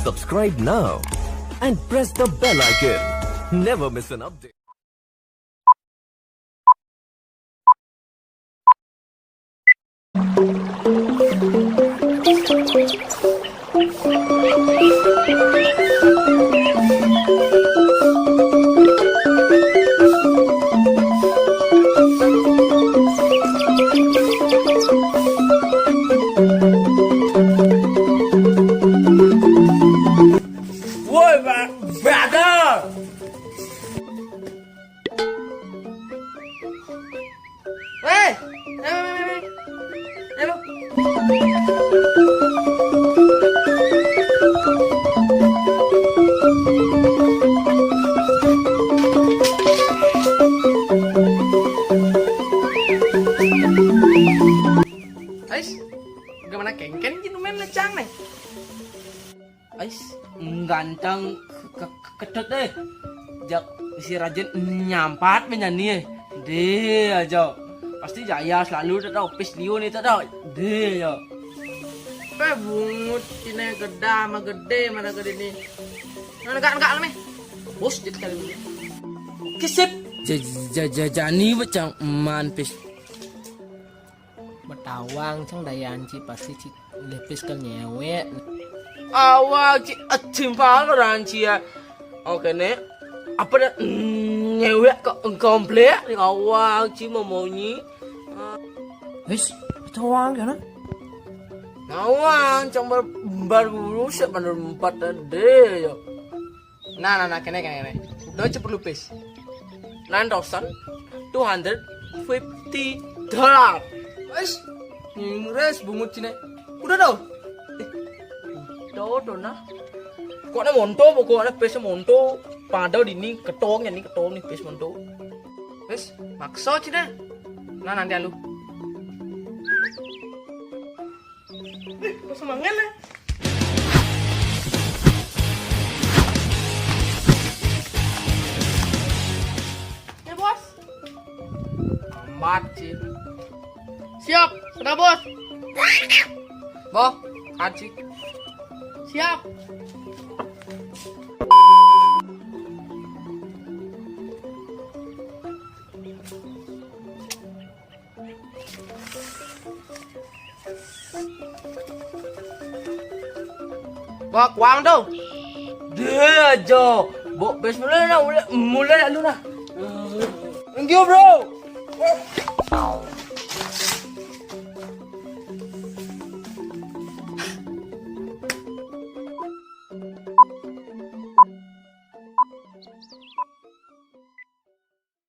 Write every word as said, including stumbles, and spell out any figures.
Subscribe now and press the bell icon. Never miss an update. Woi, ba-, brother. Hei, hei, hei, hei. Hei, lu. Ais, gimana kengken jin main lecang nih? Ais, ganteng ke-, ke-, kedut deh. Jak si Rajen nyampat menyanyi eh. Deh aja. Pasti jaya selalu tak tahu pis liu nih tak tahu. Deh ya. Eh, bungut sini gede sama gede mana gede nih. Nah, enggak, enggak, nih. Bos, jadi kali ini. Kisip. Ja-, ja-, ja-, jani becang man pis. Betawang cang dayan ci pasti ci lepis kan nyewek. Awak ci acim paloran ci ya. Oke nih. Apa dah, mm, nyewek ke komplek ni awak ci memonyi. Wis, betawang kan? Nawang cang bar, bar bulu sih bener empat tadi ya. Nah, nah, nah, kene, kene, kene. Udah cepet lupis. Nine thousand two hundred fifty dollar. Wes, ngres bungut cine. Udah dong. Eh, udah, udah nah. Pokoknya monto, pokoknya pes monto. Pada di ini ketong, ini ketong nih pes monto. Wes, makso cine. Nah, nanti alu. Ih, kok semangat lah. Ya, Bos. Amat sih. Siap, sudah, Bos. Boh, haji. Siap. Wah, kuang tu. Dia aja. Bok bes mulai nah, mulai, mulai lalu nah. Thank you, bro.